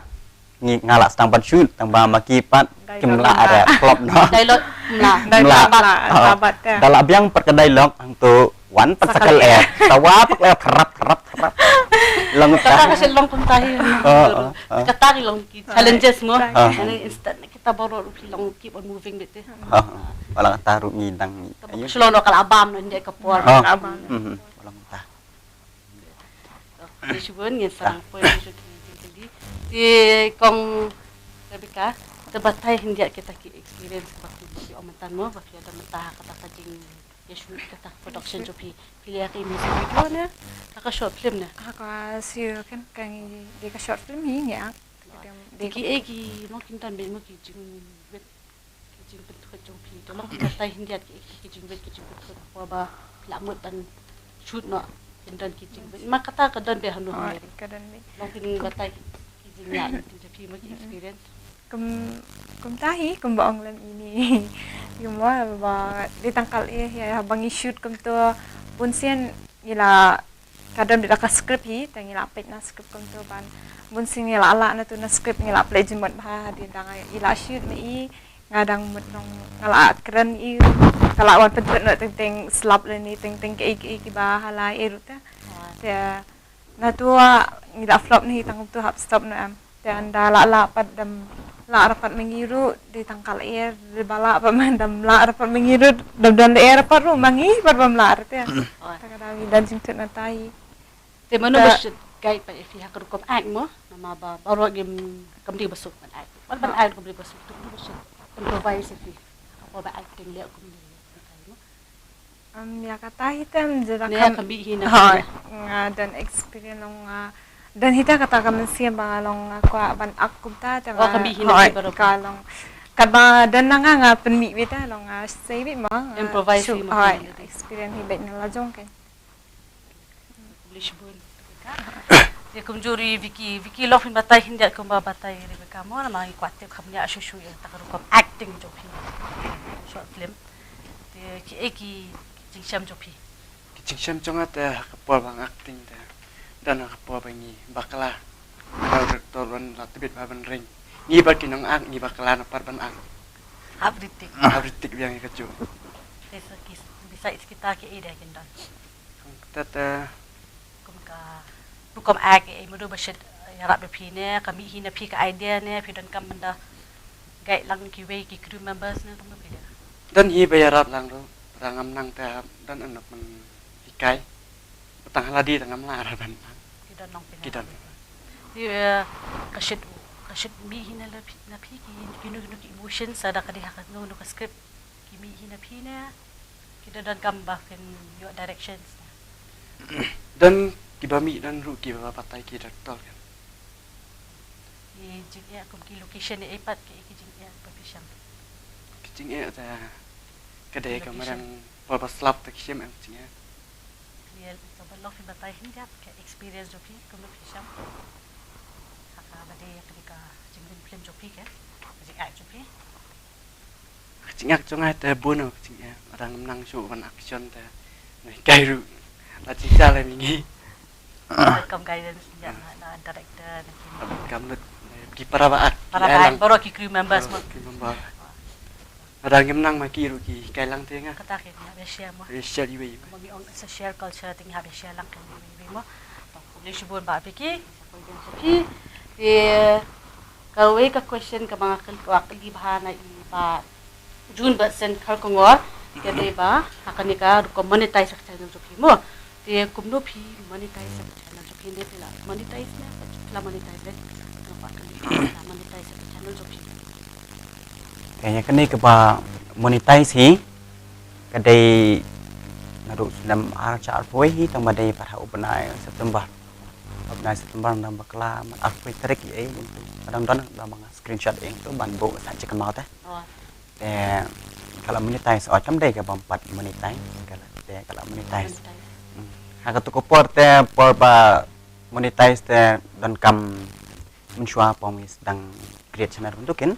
Ngi, nga la sdang ban shoot, tang ba ma ki pat kim lah, re, flop noh. Dialogue mlah. Mlah. Mlah. Da la biang pat ka dialogue hangto wan pat sa ka la el. Tawa pat ka la el thrap thrap thrap. Long kumta. Kata ka shu long kumta hi. Oh, oh, oh. Kata ki long ki challenges mo. Ani instant kita baroh ruh ki long keep on moving beit te. Oh, oh. Wala kata ruh ngi dang ngi. Shu long noh ka la bam noh ïa ka por. Oh. Ka la bam. Mhm. Wala kata. Te shibun ngin sa poi sha ki jingkylli. Te kong Rebecca, te batai khyndiat kita ki experience ba phi ïoh mynta mo, ba phi ïoh mynta ha kata ka jingïashoot kata production jong phi. Phi leh ka music video ne, ha ka short film ne? Ha ka shu kan ka ngi dei ka short film hi ngi act. Te ki ei ki nongkyndon beit mo ki jing Ki jingpynthut jong phi. Te long batai khyndiat ki, ki jingwit ki jingpynthut. Hapoh ba phi la mut ban shoot noh, kin don ki jingwit. Ma kata ka don beit hano hano. Ka don beit. Long phin batai ki jingïaid jong phi, ma ki experience. Kum, kumta hi, kumba ong lem ine. Kumba ba dei tang ka la el hi, haba ngi shoot kumto, bunsien ngi la Ka don beit la ka script hi, te ngi la peit na script kumto ban. Bunsien ngi la lah na tu na script, ngi la plie jingmut bha, hadien dang ngi la shoot ma i, nga dang mut nong, nga la kren i, ka la wan pynthut noh teng teng slap lane teng teng kiei kiei kiba ha la ei ruh te. Te na tu ngi la flop na hi tang kumto hap stop noh em. Te ynda la lah pat dam lah ra pat ma ngi ruh, dei tang ka la er, dei ba lah pat ma dam lah ra pat ma ngi ruh, dam don la er ra pat ruh ma ngi pat bym lah ra te. Ta ka daw ngi don jingthut na tai. Te mano ba shu guide pat ïa phi ha ka rukom act mo? Namar ba baroh ngim, kam dei ba suk ban act. Ban ban act kam dei ba suk, tu ba shu improvise ïa phi. Ka por ba acting leh kum ne. Am, ïa kata hi te em, jera ne kam, ka mih hi na. Hooid, phi. Nga don experience long nga don hi te kata ka mynsiem ba nga long nga kwah ban act kumta te. Oh, nga, ka mih hi na, hooid, phi baroh ka long. Katba don na nga nga pynmih beit te long nga sei beit ma nga improvise shu, hi ma, hooid, nga experience hi beit na la jong kein. English bun. Te kumjuh ruh Vicky, Vicky long phin batai khyndiat kumba batai Rebecca mo, namar ngi kwah tip kham ïa shu shu ïa kata ka rukom acting jong phi. Short film. Te kiei ki jingshem jong phi? Ki jingshem jong nga te ha ka por ba nga acting te. Don ha ka por ba ngi bakla. Director wan la tbit ba ban ring. Ngi ba ki nong act, ngi bakla na pat ban act. Hap ritik. Hap ritik biang ïa kajuh. Te sa ki, besides kita kiei de kin don? Te, te. Kum ka rukom act, eh, mano ba shu ïarap ïa phi ne, ka mih hi na phi ka idea ne, phi donkam ban da guide lang kiwei ki crew members ne kumno phi leh? Don hi ba ïarap lang ruh, lada ngam nang te don anak man hikai. Tang ha lade tang ngam lah ban nang. Ki don nong phi. Ki don. Ïa, ka shit, ka shit mih hi na la phi, na phi ki, kino kino ki emotions lada ka dei ha kano kano ka script. Ki mih hi na phi ne, ki don donkam ba kin ïoh directions ne. Don kiba mih, don ruh kiba batai ki director kan. Ki jingeh kum ki location ne, ei pat ki, ki jingeh ba phi shem? Ki jingeh te ka dei ka location. Marang por ba slap te ki shem em jingeh. Ïa, to ba long phi batai hynrei ka experience jong phi kumno phi shem ha kaba dei ka dei ka jingim film jong phi ke, ka jingeh jong phi. Ka jingeh jong nga te bun ka jingeh. Lada ngam nang shuh ban action te nga hikai ruh. La jingshah la mingi. Welcome guidance ïa na, na director na ki. Kam lut ki para ba ak. Para ba ak, baroh ki crew members mo. Crew member. Lada ngam nang ma ki ruh ki hikai lang te nga. Kata ki nga ba share mo. Ba share iwei iwei. Mo ngi ong sa share culture te nga ba share lang ki iwei iwei mo. To khublei shibun Bah Vicky. Phi, te kawei ka question kaba nga kylli, ka kylli bha na i Bah June Batson Kharkongor, ka dei ba ha kane ka rukom monetize ka channel jong phi mo. Te kumno phi monetize ka channel jong phi ne, phi la monetize ne, phi la monetize ne? Ka kylli phi la monetize ka channel jong phi. Te ïa kane kaba monetize hi ka dei naduh snem ar hajar arphew hi, tang ba dei pat ha u bnai September. Bnai September nang bakla man arphew tarik ïa ei, ka dang don, dang ba nga screenshot ïa tu ban buh sa check out eh. Oh. Te ka la monetize, oh, kam dei ka bym pat monetize, ka la, te ka la monetize. Monetize. Hmm. Ha katu ka por te, por ba monetize te donkam mynshuwa pom is dang create channel bantukin.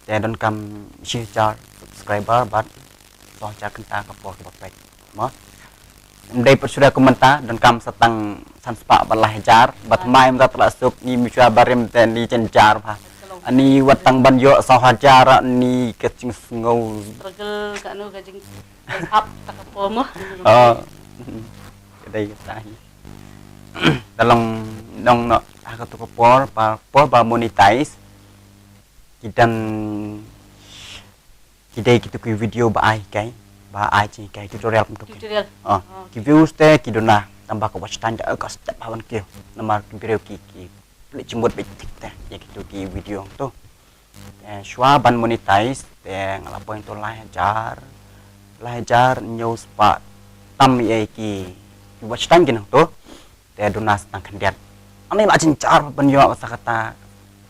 Te donkam shi hajar subscriber bad saw hajar kynta ka por ba peit. Mo. Ym dei pat shuh da kumta, donkam sa tang san spah bad lai hajar, bad mai mynta la suk ngi mynshuwa barim te ni jynjar bha. Ani wat tang ban ïoh saw hajar ni ka jingsngew. Struggle ka anu ka jing up ta ka por mo. Oh. Ka dei kata hi. Ka long nong noh ha katu ka por, por ba monetize. Ki don, ki dei kitu ki video ba ai hikai, ba ai jinghikai, tutorial kumtu ki. Tutorial. Ah, oh, ki views te ki duna, tang ba ka watch time da ka step hawan ki. Namar ki video ki, ki pynleit jingmut beit tik te ïa kitu ki video tu. Te shuwa ban monetize te nga la poi tu lai hajar, lai hajar hynñiew spah tam ïa ki watch time ki nangtu. Te duna sa tang khyndiat. Ani la jynjar ban ïoh sa kata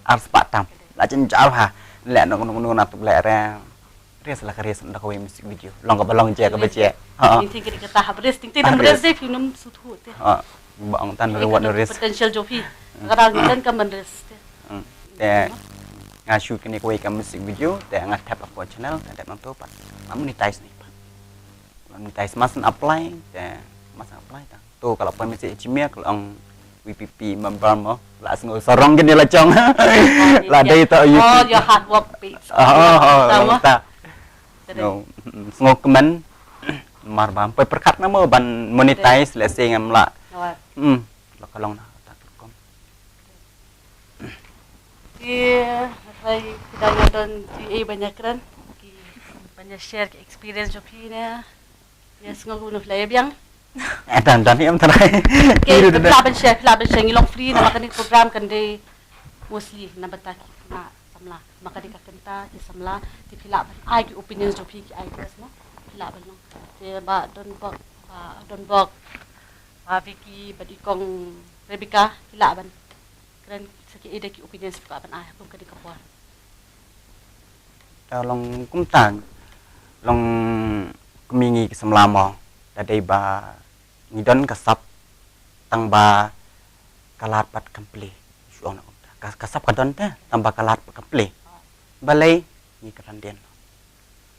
ar spah tam. La jynjar ha. Leh nong nong nong na tu leh re. Ris la ka ris da kawei music video. Long kaba long je kaba je. Ha. Ting ting kata ha ris ting ting ris de film sut hu te. Ha. Ba ong tan reward ris. Potential jong phi. Kadang kan ka man ris te. Hmm. Te nga shoot kane kawei ka music video te nga tap ha ka channel, te tap nangtu pat. Nga monetize ni pat. Monetize, masan apply te, masan apply ta. Tu ka la poi message jingmut, ka la ong V P P member mo, la sngew sarong kine la jong. La dei to you. All your hard work pays. Oh, oh, oh, ta. Sngew, mm, sngew kmen. Mar ba poi pyrkhat na mo ban monetize, lehse ngam lah. Hmm, la ka long na ta rukom. Ki, hai, ki dang don ki ei ban ïa kren, ki ban ïa share ki experience jong phi ne. Ïa sngew kumno phi la ïa biang. Eh, dang, dang, ïa, em, tang. Okay, phi lah ban share, phi lah ban share, ngi long free, namar kane ka program kan dei mostly na bynta ki khynnah samla. Namar kane ka kynta ki samla, te phi lah ban ai ki opinions jong phi, ki ideas mo. Phi lah ban long. Te Bah Donbok, Bah Donbok, Bah Vicky, Bah Dikong, Rebecca, phi lah ban kren sa ki ei de ki opinions phi kwah ban ai ha kum kane ka por. Ta long kumta, long kmie ngi ki samla mo, ta dei ba ngi don ka sap tang ba ka lad pat kam plie. Shu ong na kumta. Ka, ka sap ka don te tang ba ka lad pat kam plie. Balei ngi kren dien.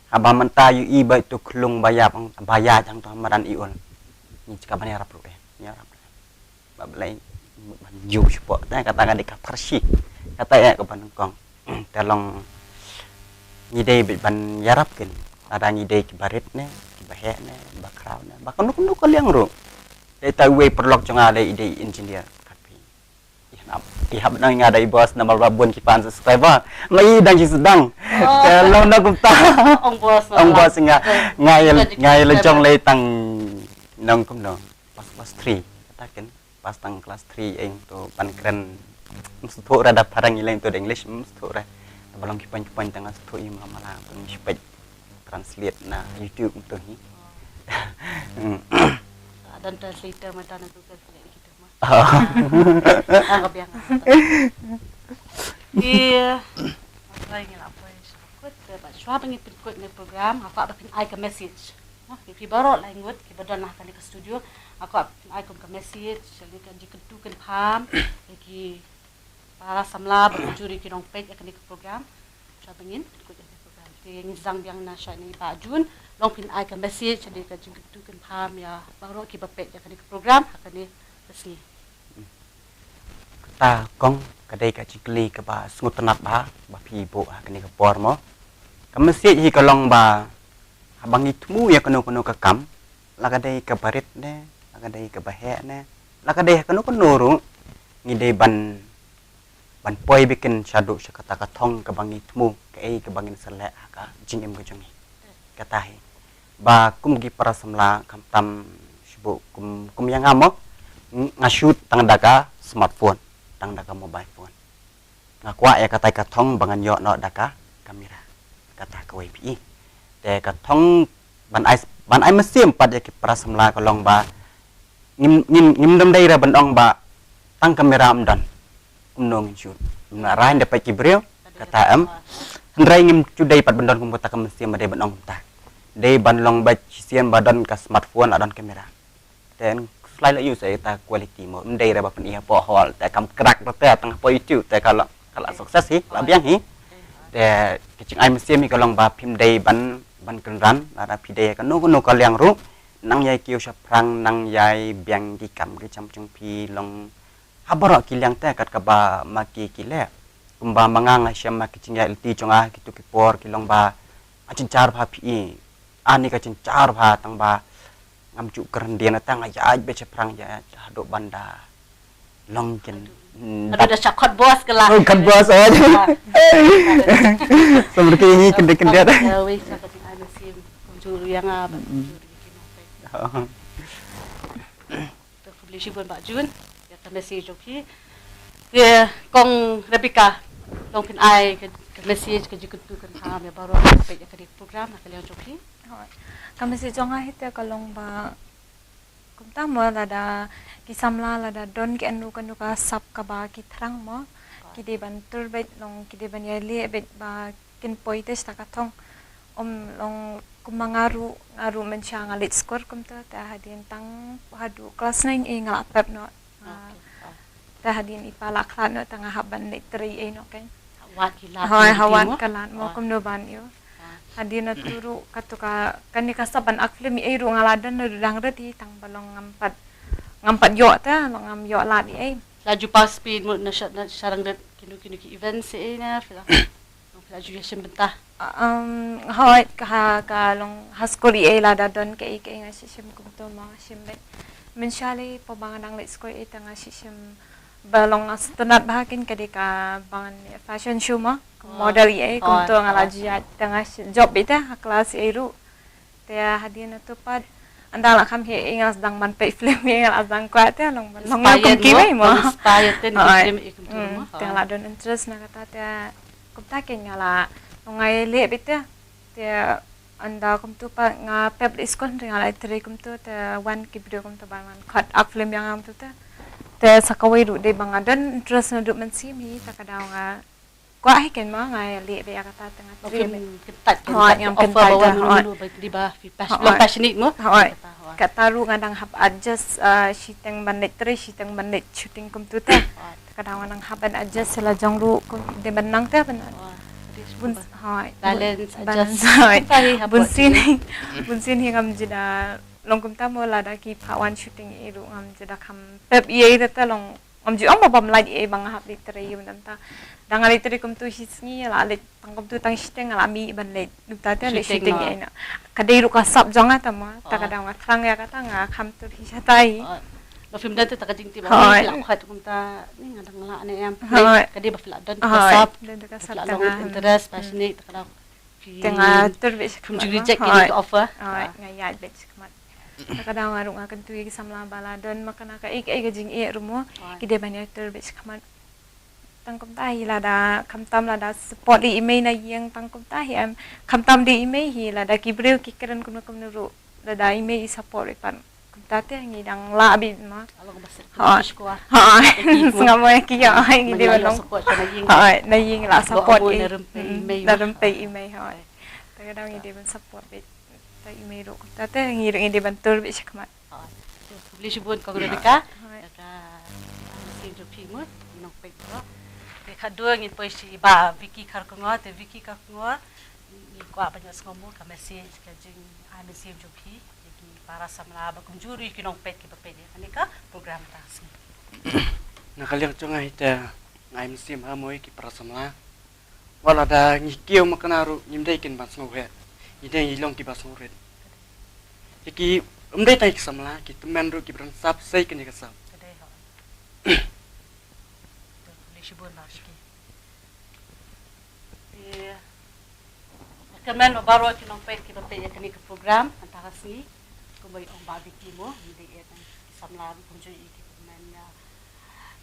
Haba mynta ïohi ba itu khlung ba ïap, ba ïaid hangto ha madan Iul. Ngi jaka ban ïarap ruh eh, ïarap ruh eh. Ba Blei mut ban ïoh shapoh te kata ka dei ka pharshi. Kata ïa ka ban kong. Te long ngi dei ban ïarap kin. Lada ngi dei kiba rit ne, kiba heh ne, ba khraw ne, ba kano kano ka liang ruh. Dei ta uwei paralok jong nga dei, dei engineer kat phi. Ïa Ki hap nang nga dei boss namar ba bun ki fan subscriber. Ma i dang ki sdang. Te long na kumta. Ong boss. Ong boss nga. Nga ïa, nga ïa la jong lei tang nang kumno. Pas class three. Kata ken pas tang class three eng to ban kren. Mesti tu ra da parang ileng to English mesti tu ra. Balong ki pan ki pan tang mesti tu i mala mala to mesti translate na YouTube tu hi. Dan translator mata na Google. Ang ka biang. Ki, apa ngi la poi shakut, ba shwa ba ngi pynkut ne program, nga kwah ba phin ai ka message. Mo, ki phi baroh lai ngut, ki ba don ha kane ka studio, nga kwah ba phin ai kum ka message, shane ka jingkyntu kynpham, ki para samla ba juri ki nongpeit ha kane ka program. Shwa ba ngin pynkut ïa kane ka program. Te ngin sdang biang na shane Bah Jun, long phin ai ka message, shane ka jingkyntu kynpham ïa baroh ki ba peit ïa kane ka program ha kane ka sngi. Kata kong ka dei ka jingkylli kaba sngewtynnat bha ba phi buh ha kane ka por mo. Ka message hi ka long ba haba ngi thmu ïa kano kano ka kam, la ka dei kaba rit ne, la ka dei kaba heh ne, la ka dei ha kano kano ruh, ngi dei ban ban poi bikin shaduh sha kata ka thong kaba ngi thmu, kaei kaba ngin sa leh ha ka jingim ka jong ngi. Kata hi ba kum ki para samla khamtam shu buh kum, kum ïa nga mo, nga shoot tang da ka smartphone, tang da ka mobile phone. Nga kwah ïa kata ka thong ba ngan ïoh noh da ka camera. Kata kawei phi i. Te ka thong ban ai, ban ai mynsiem pat ïa ki para samla ka long ba ngim, ngim, ngim dei re ban ong ba tang camera ym don. Kumno ngin shoot? Ngim lah rai da peit ki briew, kata em. Hynrei ngim ju dei pat ban don kum kata ka mynsiem ba dei ban ong kumta. Dei ban long ba shisien ba don ka smartphone la don camera. Te khuslai la use ïa ta quality mo, ym dei re ba pyni hapoh hall te kam crack te tang hapoh YouTube te ka la, ka la success hi, la biang hi. Te ka jingai mynsiem hi ka long ba phim dei ban, ban kynran, lada phi dei kano kano ka liang ruh, nang ïai kiew shaphrang, nang ïai biang ki kam ki jam jong phi long ha baroh ki liang te kat kaba ma ki ki leh. Kumba ma nga nga shem ma ki jingïaid lynti jong nga kito ki por ki long ba nga jynjar bha phi i. Ani ka jynjar bha tang ba ngam ju kren dien tang nga ïaid beit shaphrang ïaid haduh ban da long kin. Haduh da shah khot boss ka la. Oh, khot boss, oh. Samar ki ngi kyndit kyndit. Wei sa ka jingai mynsiem kumjuh ïa nga ba kumjuh ïa ki nongpeit. Te khublei shibun Bah Jun ïa ka message jong phi. Te Kong Rebecca, long phin ai ka, ka message ka jingkyntu kynpham ïa baroh ki peit ïa kane ka program na ka liang jong phi. Hooid. Ka message jong nga hi te ka long ba kumta mo lada ki samla lada don kano kano ka sap kaba ki thrang mo. Ki dei ban tur beit long ki dei ban ïaleh beit ba kin poi te sha ka thong. Ym long kumba nga ruh, nga ruh mynshuwa nga leit skul kumto te hadien tang haduh klas nine i nga la pep noh. Te hadien i pa la khlad noh te nga hap ban leit trei ei noh kein. Hooid, ha wad ka lad mo kumno ban ïoh. Hadien nangta ruh kato ka, kane ka sap ban act film ei ruh nga la don naduh dang rit hi tang ba long ngam pat, ngam pat ïoh te long ngam ïoh lad ei. La ju pass phi mo na sha, na sha dang rit kino kino ki events ei na phi la. Long phi la ju ïa shim bynta. Um, hooid, ka ha, ka long ha skul ei lada don kaei kaei nga shu shim kumto mo nga shim beit. Mynshuwa lei pynban nga dang leit skul ei te nga shu shim ba long nga sngewtynnat bha kein ka dei ka ban fashion show mo. Model ei kumto nga la ju ïaid te nga shu jop beit te ha klas ei ruh. Te hadien nangta pat ynda la kham heh ei nga sdang ban peit film ei nga la sdang kwah te long ban long kum kiwei mo. Inspired te na film ei kumto mo. Te nga la don interest na kata te kumta kein nga la long nga ïaleh beit te. Te ynda kumto pat nga pep leit skul te nga la trei kumto te wan ki briew kumto ban wan khot act film ïa nga kumto te. Te sa kawei ruh dei ba nga don interest naduh mynsiem hi te ka daw nga kwah hi kein mo nga ïaleh beit ïa kata te nga trei beit. Hooid, ngam kyntait te hooid. Long passionate mo. Hooid. Kata ruh nga dang hap adjust shiteng ban leit trei shiteng ban leit shooting kumto te. Te ka daw nga dang hap ban adjust sha la jong ruh kum dei ban nang te ban. Bun, hooid. Balance, adjust. Hooid. Bunsien hi, bunsien hi ngam ju da long kumta mo lada ki phah wan shooting ei ruh ngam ju da kham pep ei te long ngam ju ong ba bym lait ei ba nga hap leit trei mynta. Da nga leit trei kumto shi sngi la leit tang kumto tang shiteng la mih ban leit. Mynta te leit shooting ei na. Ka dei ruh ka sap jong nga te mo. Te ka daw nga thrang ïa kata nga kham tur hi shatai. Ba phim don te ta ka jingtip ba, hooid, phi la khot kumta, ni nga dang lah ne em. Hooid. Ka dei ba phi la don ka sap, don ka sap, phi la long interest, passionate, ta ka dang phi, te nga tur beit sha khmat, reject ïa ka offer. Hooid, nga ïaid beit sha khmat. Ta ka dang nga ruh nga kyntu ïa ki samla ba la don ma kane ka, ïa ka, ïa ka jingïeit ruh mo. Hooid. Ki dei ban ïa tur beit sha khmat. Tang kumta hi lada, khamtam lada support dei i mei na ïing tang kumta hi em. Khamtam dei i mei hi lada ki briew ki kren kumno kumno ruh. Lada i mei i support i pan. Kumta te ngi dang lah beit ma. Hooid. Hooid. Sngap mo ïa ki, hooid, ngi dei ban long. Hooid, na ïing la support i mei. Na rympei i mei, hooid. Ta ka dang ngi dei ban support beit. Ta i mei ruh. Kumta te ngi ruh ngi dei ban tur beit sha khmat. Khublei shibun Kong Rebecca. Hooid. Ïa ka, ah, mynsiem jong phi mo, nongpeit mo. Te khatduh ngin poi sha i Bah Vicky Kharkongor, te Vicky Kharkongor, ngi kwah ban ïohsngew mo ka message, ka jingai mynsiem jong phi ïa ki para samla ba kumjuh ruh ïa ki nongpeit kiba peit ïa kane ka program mynta ka sngi. Na ka liang jong nga hi te, nga ai mynsiem ha mo ïa ki para samla. Wat lada ngi kiew ma kane ruh ngim dei kin ban sngewheh. Ngi dei ngi long kiba sngewrit. Ïa ki, ym dei tang ïa ki samla, ki tymmen ruh kiba don sap, sei kane ka sap. Ka dei, hooid. Te khublei shibun Bah Vicky. Te nga kyrmen ba baroh ki nongpeit kiba peit ïa kane ka program mynta ka sngi, kumba i ong Bah Vicky mo, ngi dei ïa ki samla ruh kumjuh ïa ki tymmen ïa.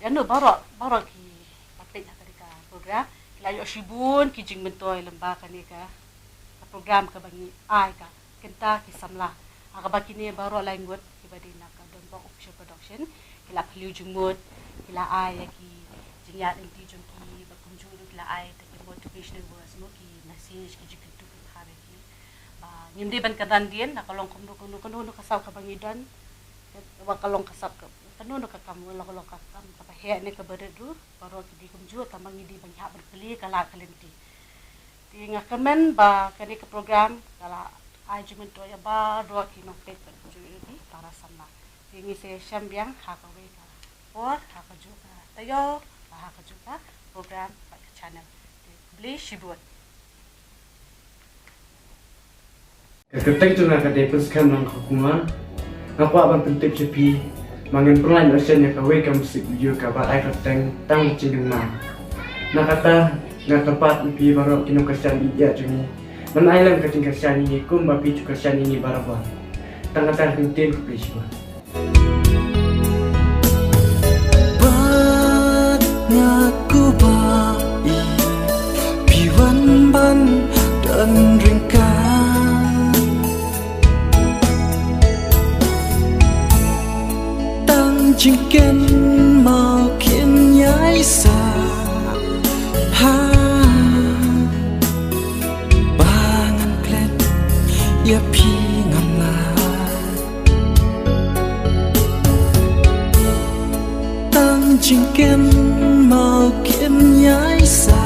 Ïa no baroh, baroh kiba peit ïa kane ka program ki la ïoh shibun ki jingmyntoi lyngba kane ka, ka program kaba ngi ai ka Kynta ki samla. Ha kaba kine baroh lai ngut kiba dei na ka Don Bok Official Production ki la phylliew jingmut, ki la ai ïa ki jingïaid lynti jong ki ba kumjuh ruh ki la ai ïa ki motivational words mo, ki message, ki jingkyntu kynpham ïa ki. Ba ngim dei ban kynran dien, la ka long kumno kumno kumno kumno ka sap kaba ngi don. Wat ka long ka sap ka, kumno kumno ka kam, la ka long ka kam kaba heh ne kaba rit ruh, baroh ki dei kumjuh, tangba ngi dei ban hap ban plie ka lad ka lynti. Te nga kyrmen ba kane ka program ka la ai jingmyntoi ïa baroh ki nongpeit bad kumjuh ïa ki para samla. Te ngin sa ïashem biang ha kawei ka por, ha kajuh ka taïew, ha kajuh ka program bad ka channel. Te khublei shibun. Ka kyrteng jong nga ka dei Prince Khem Nongkhakhuma. Nga kwah ban pyntip sha phi ba ngan pynlait noh shen ïa kawei ka music video kaba ai kyrteng Tang Jingkynmaw. Na kata nga kyrpad ïa phi baroh ki nongkyrshan ïeit jong ngi ban ai lem ka jingkyrshan ïa ngi kumba phi ju kyrshan ïa ngi barabor. Tang kata ka ktien, khublei shibun. Bad nga kwah ba i phi wan ban don ryngkat. Tang jingkynmaw khyndiat sa ha ba ngan klet ïa phi ngam lah. Tang jingkynmaw khyndiat sa.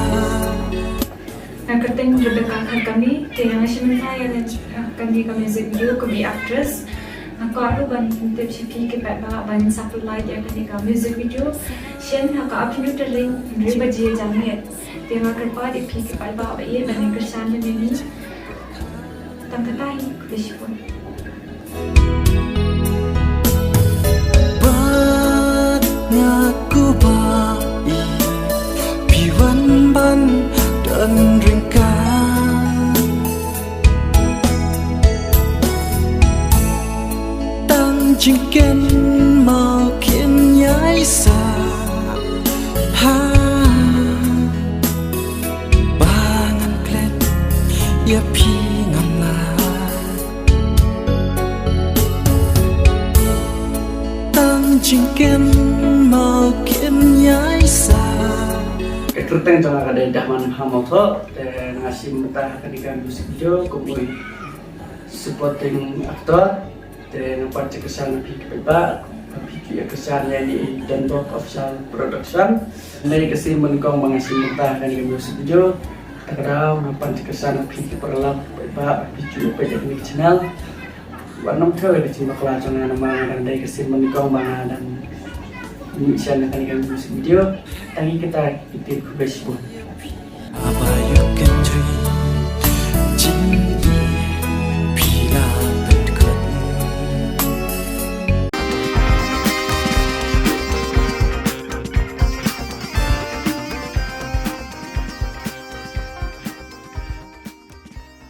Nga kyrteng Rebecca Kharkami, te nga shim bynta ïa kane ka music video kum i actress. Nga kwah ruh ban pyntip sha phi ki paidbah ban sa peit ïa kane ka music video. Shen ha ka Avenue Terling, hynriew baje janmiet. Te nga kyrpad ïa phi ki paidbah ba ïeit ban ïa kyrshan ïa ngi. Tang kata hi, khublei shibun. Bad nga kwah ba i phi wan ban don ryngkat. Tang jingkynmaw khyndiat sa ha ba ngan klet ïa phi ngam lah. Tang jingkynmaw khyndiat sa. Ka kyrteng jong nga ka dei Dahman Hamawthoh, te nga shim bynta ha kane ka music video kum u supporting actor. Te nga pan jingkyrshan ïa phi ki paidbah, phi ju ïa kyrshan ïa ngi, Don Bok Official Production. Ngi ka sien mynnyngkong ba nga shim bynta ha kane ka music video. Te ka daw nga pan jingkyrshan ïa phi ki paralok ki paidbah, phi ju peit ïa kane ka channel. Wat nym thew ïa ka jingbakla jong nga namar nga dang dei ka sien mynnyngkong ba nga dang mih shen ïa kane ka music video. Tang hi kata, ki ktien, khublei shibun. Haba